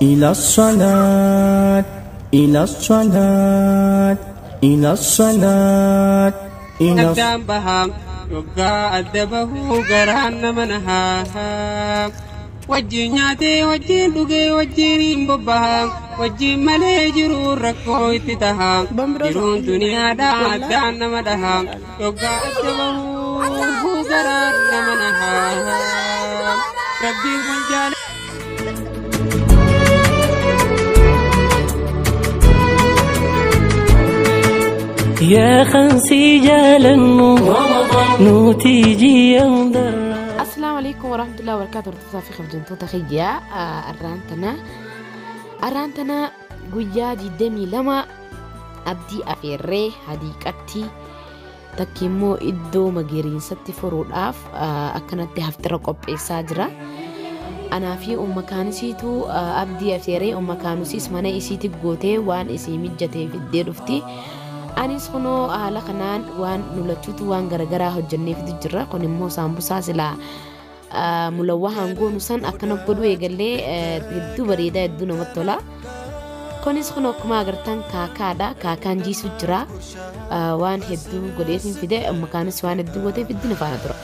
إلى الصلاة إلى الصلاة إلى الصلاة إلى Addaan bahaa yoggaa adda bahuu garaan nama nahaa. Wajjin nyaatee wajjin dhugee wajjin hin bobbahaa. Wajjin malee jiruun rakkoo itti tahaa. Jiruun duniyaadhaa addaan nama dhahaa. Yoggaa adda bahuu garaan nama nahaa. Rabbiin kun jaalala. يا خمسي جالنو نوتيجي يندر Asalaamu alaikum warahmatullahi wabarakatuh. Hordoftoota fi kabajamtoota kiyyaa arraan tana guyyaa 22 abdii afeerree hadiiqatti takki immoo iddoo magariisatti furuudhaaf akkanatti haftira qopheessaa jira. Anaa fi umma kaanisiitu abdii afeerree umma kaanusiis mana isiitti gootee waan isii mijjatee fiddee dhufti. Anis kunoo haala kanaan waan nulachuutu waan garagaraa hojjenneefitu jira. Kun immoo saambusaa silaa mulawwaa hangoonu san akkana godhu eegallee hedduu bareedaa hedduu namatti tola. Kunis kun akkuma agartan kaakaadha. Kaakaan jiisu jira. Waan hedduu godheetiin fide makaanis waan hedduu gootee fiddi na faana tura.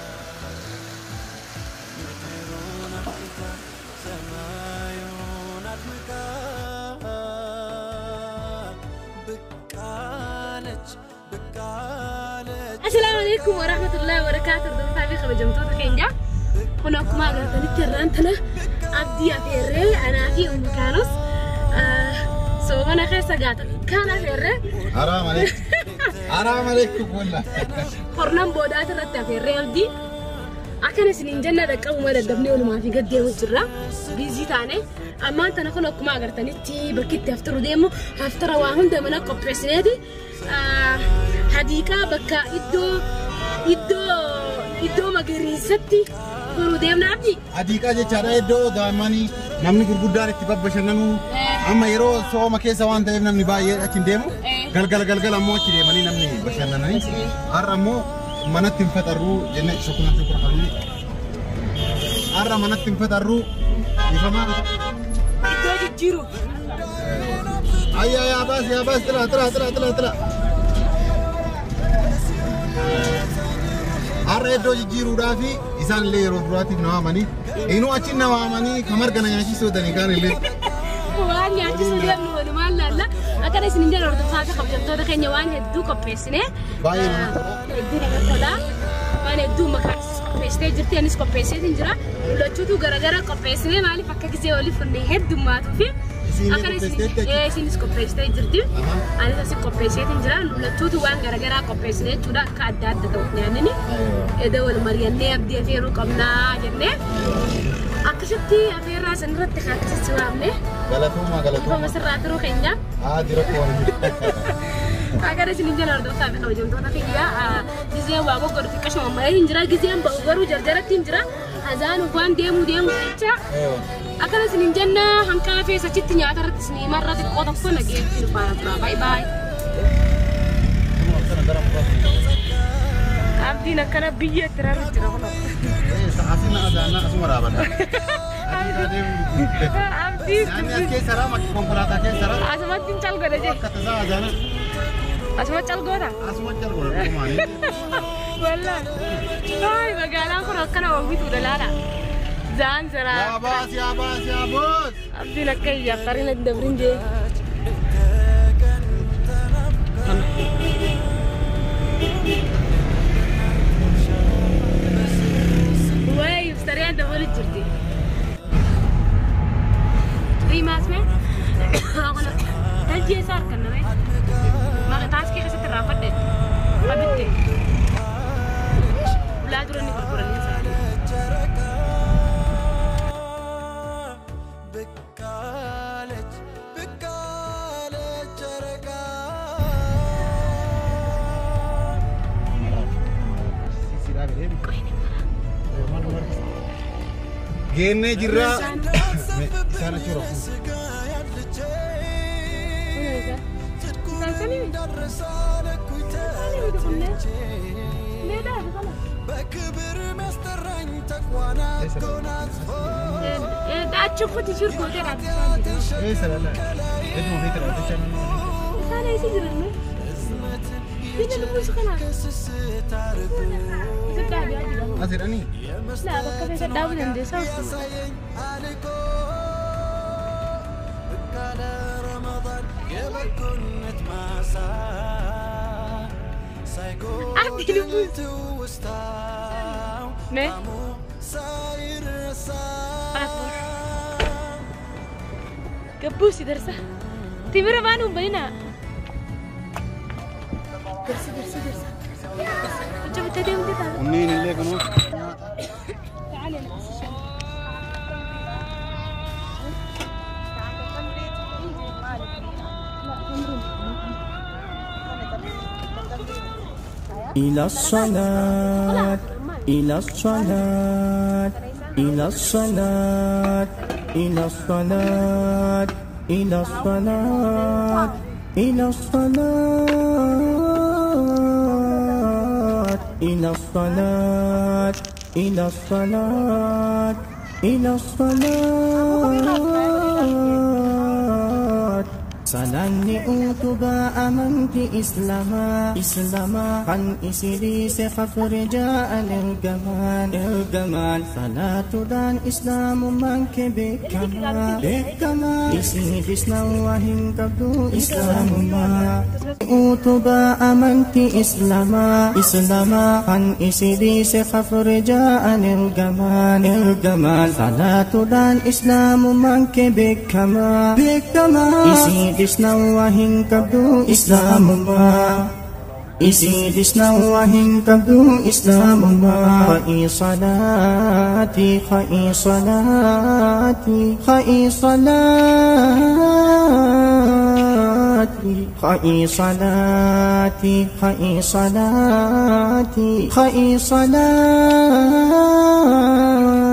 Asalaamu alaikum warahmatullahi wabarakatuh. Hordoftoota fi kabajamtoota keenya. Kun akkuma agartanitti irraan tana abdii afeerree anaa fi umma kaanos soomana keessa gaata kaan afeerree حرام عليك حرام عليك والله hornan boodaati irratti afeerree abdii akkana isiniin jenna dhaqqabuma daddabnee oolumaa fi gad deemu jirra. Biizii taane ammaan tana kun akkuma agartanitti bakki itti haftiru deemu haftara waa hunda mana qopheessineeti. Hadiiqaa bakka iddoo iddoo iddoo magariisatti furuu deemna abdii. Hadiiqaa jechaadha iddoo daa'immanii namni gurguddaan itti babbashannanu amma yeroo sooma keessa waan ta'eef namni baay'ee achi hin deemu galgala galgala ammoo achi deemanii namni bashannananii har'a ammoo manatti hin faxarruu jenne shukran shukran habibi har'a manatti hin faxarruu ifamaa Iddoo jijjiiru. ayya yaa baas yaa baas xila xila xila xila xila har'a iddoo jijjiiruudhaa fi isaan illee yeroo duraatiif na waamanii inuu achi na waamanii kamarga na nyaachisuu danii kaan illee. Waan nyaachisuu deemnu walumaan laalla. Akkana isiniin jedhan hordoftoota fi kabajamtoota keenya waan hedduu qopheessine. Baay'ee namatti tola. Hedduu namatti tola. Waan hedduu makaas qopheessitee jirti anis qopheesseetiin jira. Lulachuutu garagara qopheessine maaliif akka gisee olii furnee heddumaatuu fi Isiin akkana qopheessiteetti achi? Isinis qopheessitee jirti. Aha. Anis asi qopheesseetiin jira. Lulachuutu waan garagaraa qopheessine jechuudha akka adda adda ta'uuf nyaannini. Eda wal mari'annee abdii afeeruu qabnaa jennee akkasitti afeerraa sanirratti akkasitti waamne. Galatooma Ifama galatooma. sirraa turuu keenya. Haati rakkoo waan Akkana isiniin jala hordoftoota fi kabajamtoota kiyya gizeen waa goggodu xiqqashuma malee hin jira gizeen ba'u garuu jarjaratti hin jira azaanuuf waan deemuu deemu jecha akkana isiniin jenna hanqaa fees achitti nyaata irratti isinii marra xiqqoo tokko nageetti nu faana tura baay baay. Abdiin akkana biyya itti rarru jira kunoo. Asii na azaanaa asuma raabata. Abdii Nyaanni as keessa raa konkolaataa keessa raa asumatti hin calgodha jee akka tasaa azaanaa asuma calgoota. asuma calqoodha dhugumaanii. Wallaan. Ay magaalaan kun akkana hawwituudha laala. Zaanziraa. Yaa baas yaa baas yaa boos. Abdiin akka iyyaaf qarina hin dabrin jee. Waay ibsariyaan dabalu jirti. Riimaas mee? Taljii isaa harkan namee. Maqa taaskii keessatti irraa fadhe. Qabitte. Ulaa dura ni gurguranii isaanii. Geennee jirraa. Isaan achi rafu. Isaan sanii miti? Isaan miti kunneen? Mee dhaabbi kana? Achi uffati jiru gootee dhaabbisaa. Eessa lala? Edduma fi tiraafika nama. Isaan eessa jiran nu? Biyya lubbuu isa kanaa. Isa dhaabii jira. As jedhanii? Laa bakka feesa dhaabuu dandeessaa osoo. Abdi lubbuu. Ne? Gabbuusi darsa. Timira waan hin bahinaa. Darsa darsa darsa. Hojja bitee deemtee taata. Kunneen illee kunoo. إلى الصلاة إلى الصلاة إلى الصلاة إلى الصلاة إلى الصلاة إلى الصلاة إلى الصلاة إلى الصلاة إلى الصلاة Salanni utubaa amantii Islaamaa Islaamaa kan isiliise fafure ja'an ergamaan ergamaan salaatuudhaan Islaamummaan kee beekamaa beekamaa isiifis nawaa hin qabdu Islaamummaa utubaa amantii Islaamaa Islaamaa kan isiliise fafure ja'an ergamaan ergamaan salaatuudhaan Islaamummaan kee beekamaa beekamaa isiifis Isna hin qabdu Islaamummaa Isiifis nawaa hin qabdu Islaamummaa Kha'i salaati kha'i salaati kha'i salaati kha'i salaati kha'i salaati kha'i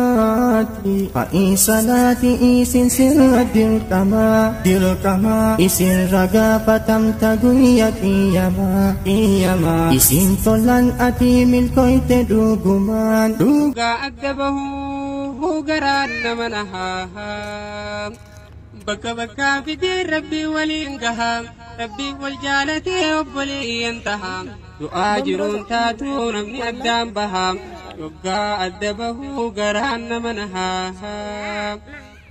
salaati kha'i salaati isin sirra dirqamaa dirqamaa isin ragaa fatamta guyyaa qiyyamaa qiyyamaa isin tolan ati milkoyte dhugumaan Dhugaa adda bahuu garaan nama nahaa. Bakka bakkaa fidee rabbii waliin gahaa. Rabbii wal jaalatee obboleeyyan tahaa. Du'aa jiruun taatuu namni addaan bahaa. Dhugaa adda bahuu garaan nama nahaa.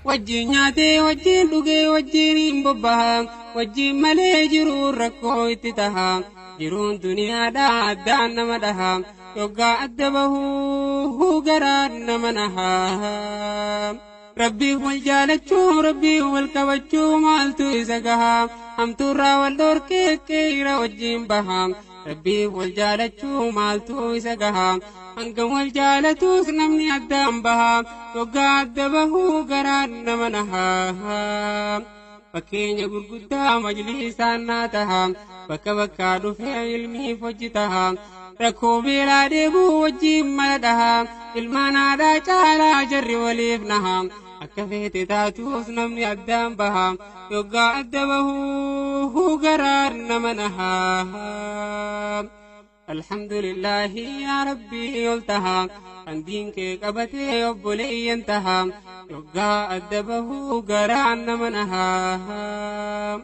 Wajjin nyaatee wajjin dhugee wajjin hin bobbahaa. Wajjin malee jiruun rakkoo itti tahaa. Jiruun duniyaadhaa addaan nama dhahaa. Dhugaa adda bahuu garaan nama nahaa. Rabbii wal jaalachuu rabbii wal qabachuu maaltu isa gahaa. Hamtuurraa wal dhorkee qeera wajjin bahaa. Rabbii wal jaalachuu maaltu isa gahaa. Hangam wal jaalatus namni addaan bahaa. Dhugaa adda bahuu garaan nama nahaa. Fakkeenya gurguddaa majlisaan naa tahaa. Bakka bakkaa dhufee ilmiif hojii tahaa. Rakkoo beelaa deebuu wajjin mala dhahaa. Ilmaan haadhaa caalaa jarri waliif nahaa. Akka feete taatuus namni addaan bahaa. Yoggaa adda bahuu garaan nama nahaa. Alhamdulillahi yaa Rabbii ol tahaa. Kan diin kee qabatee obboleeyyan tahaa. Yoggaa adda bahuu garaan nama nahaa.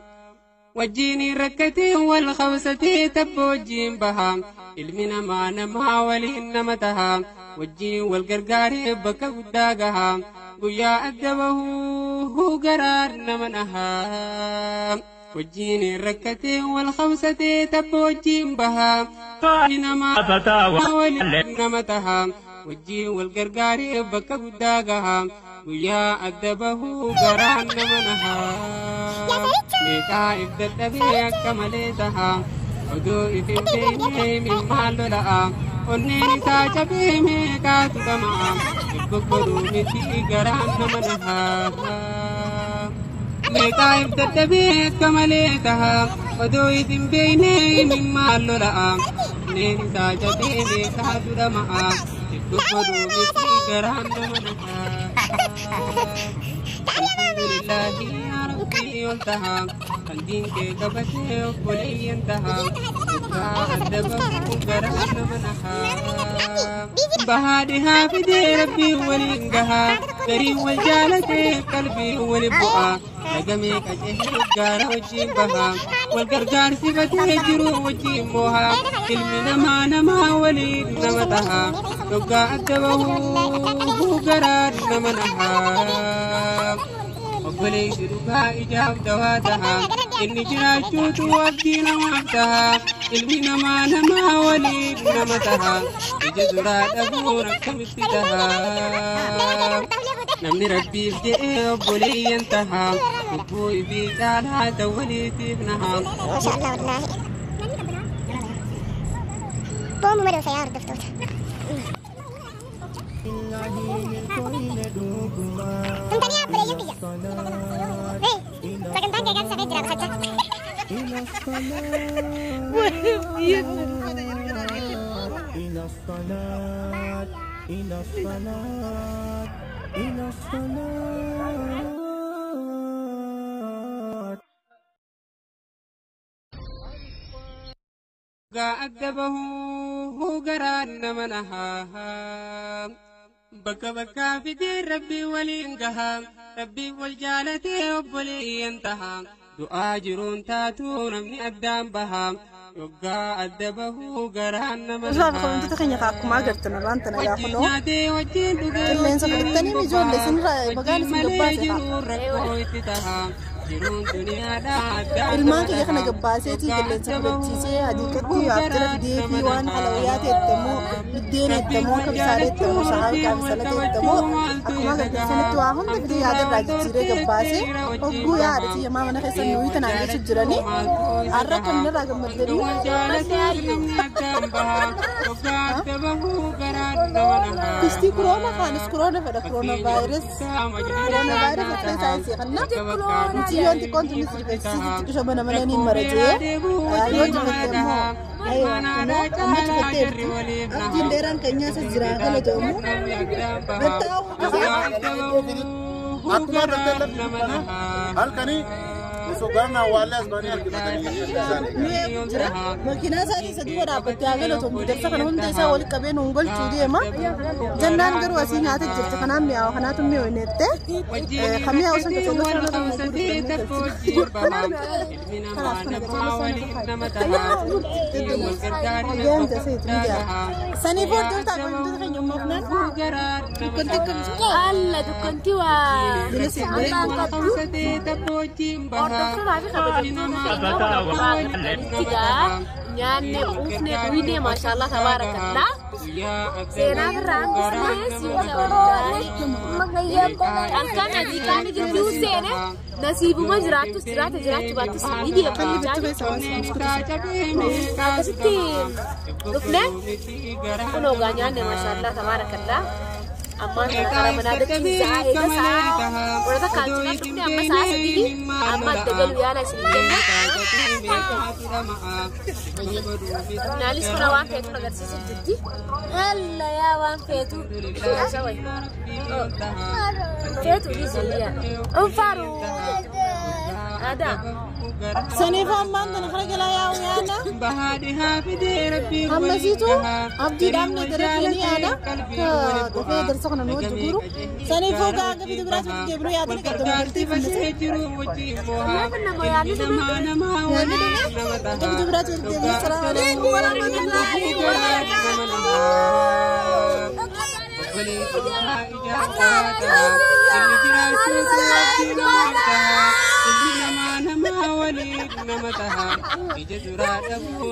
Wajjin rakkatee wal qabsatee tabba wajjin bahaa. Ilmi namaa namaa waliin nama tahaa. Wajjin wal gargaaree bakka guddaa gahaa. Guyyaa adda bahuu garaan nama nahaa. Wajjin rakkatee wal qabsatee tabba wajjin bahaa. Ilmi namaa waliin nama tahaa. Wajjin wal gargaaree bakka guddaa gahaa. Guyyaa adda bahuu garaan nama nahaa. Meeqaa if dadhabee akka malee tahaa. Oduu if hin beekne mimmaan lola'a. Onneen isaa cabee meeqaatu dhama'a. If goggodhuu miti garaan nama nahaa. Meeqaa if dadhabee akka malee tahaa. Oduu if hin beekne mimmaan lola'a. Onneen isaa cabee meeqaatu dhama'a. If goggodhuu miti garaan nama nahaa. Alhamdulillahi yaa Rabbii ol tahaa. Kan diin kee qabatee obboleeyyan taha. Yoggaa adda bahuu garaan nama nahaa. Bahaa dhihaa fidee rabbiin waliin gahaa. Gariin wal jaalatee qalbiin wali bu'aa. Lagamee qacehee gaara wajjin bahaa. Wal gargaarsifatee jiru wajjin moohaa. Ilmi namaa namaa waliin nama tahaa. Yoggaa adda bahuu garaan nama nahaa. Obboleessi dhugaa ijaaf dawaa tahaa. Inni jiraachuutu abdii namaaf tahaa. Ilmi namaa namaa waliin nama tahaa. Ija duraa dhabuun akkamitti tahaa. Namni rabbiif jedhee obboleeyyan tahaa. Lubbuu ifii caalaa ta'u waliitiif nahaa. ما شاء الله والله. بوم مدو سيارة دفتوت. تنتني أبري يمكن. إيه. سكنتان كي كان سفيد جرا بخجة. إلى الصلاة إلى الصلاة إلى الصلاة. Yoggaa adda bahuu garaan nama nahaa. Bakka bakkaa fidee rabbiin waliin gahaa. Rabbiin wal jaalatee obboleeyyan tahaa. Du'aa jiruun taatuu namni addaan bahaa. Yoggaa adda bahuu garaan nama Irraa nahaa. wantoota keenya akkuma agartan irraan tana Wajjin gaafanoo nyaatee wajjin dhugee qilleensa wajjin fudhattanii ijoollee bobba'aa. isinirraa bagaan Wajjin isin malee gabbaase haa. jiruun rakkoo itti tahaa. Jiruun duniyaadhaa addaan Ilmaan nama kiyya kana tahaa. gabbaaseetii Yoggaa qilleensa adda fudhachiisee bahuu hadiiqatti haftira garaan fidee fi nama waan halawyaa nahaa. ta'ettamoo biddeen Rabbiin eettamoo wal kabsaalee eettamoo jaalachuu sahaa wajjin wal qaabsalata eettamoo qabachuu maaltu akkuma isa agartan gahaa. sanitti waa hunda fidee yaadarraa Hamtuurraa jijjiiree tortee gabbaasee dhiira wajjin hogguu yaada bahaa. tiyya maa mana keessan Rabbiin nuyi wal tanaan jechu jaalachuu jiranii maaltu isa har'a gahaa. kamirraa Hanga gammaddanii wal jaalatus namni addaan bahaa. Yoggaa adda bahuu garaan nama nahaa. Pistii kuroona kaanis kuroona fedha kuroona Fakkeenya vaayirus gurguddaa majlisa kuroona vaayirus addaa akkana tahaa. saayinsii kanna Bakka bakkaa mucayyoon fidee xiqqoon rabbiin tunis walitti rifeensi tahaa. xiqqisho mana malee ni Rakkoo maratee beelaa deebuu yoo wajjin cufatte haa immoo tahaa. Ilmaan aadaa amma caalaa cufatteerti jarri waliif abdiin nahaa. dheeraan keenyaa isa jiraa gala jedhamu Namni addaan bahaa. gattaa'u Yoggaa adda bahuu Akkuma agartan garaan lafti nama dukkana nahaa. halkanii osoo garaan awwaallee as ba'anii harkifatanii isaan nu eegu jira makiinaa isaatii isa duuba dhaabbattee haa galatoomtu darsa kana hunda isaa walitti qabee nuun galchuu deema jennaan garuu asii nyaata jirti kanaan mi'aawa kanaatu mi'ooneette Wajjin kan mi'aawu san rakkatee qaceelloo wal sana irra qabsatee takka wajjin bahaa. Ilmi namaa kanaaf kana namaa qaceelloo sana waliin nama tahaa. Wal gargaarina deemte bakka seetu guddaa mija'a gahaa. saniif Guyyaa hordoftaa adda wantoota keenya ummaafnaan bahuu garaan nama dukkanti nahaa. Alla dukkanti waa bilisii ambaan Wal qabdu qabsatee takka wajjin bahaa. hordoftootaa fi Ilmi kabajamtoota namaa keenya namaa bakka waliin argamtanitti nama gaa tahaa. nyaanne Wal quufne gargaarina dhuyne bakka maashaallah guddaa gahaa. tabaarakallaa Guyyaa adda seenaa birraa bahuu garaan hambisnee nama siisa nahaa. wallaahi halkan adiiqaani gidduu seene nasiibuma jiraattus jiraate jiraachuu baattus ni deema kalli jechaa bitti jechuudha. keessa waan simus Akkasitti dhufne kunoo gaa nyaanne maashaallah tabaarakallaa ammaan kana karaa manaa dachiin sa'a eega sa'a warra kaalchinaa dhufne amma sa'a 3 amma adda galu yaala isin kenna. Naalis kuna waan feetu agarsiisuuf jirti. Alla yaa waan feetu. Feetu dhiisu yaa. Unfaaru. Aadaa. Saniif ammaan tana kara jalaa yaa'u yaana. Ammasiitu abdii dhaabne darafee ni yaada. Dafee darsa kana nu wajji guuru. Saniifuu gaafa bitu biraas wajji deebinuu yaadni qabda magaltii fuullise. Yaadni dhume. Yaadni dhume. Akka bitu biraas wajji deebinuu. Salaamu alaikum warahmatullahi Nama waliin nama taha ija duraa dhabuu.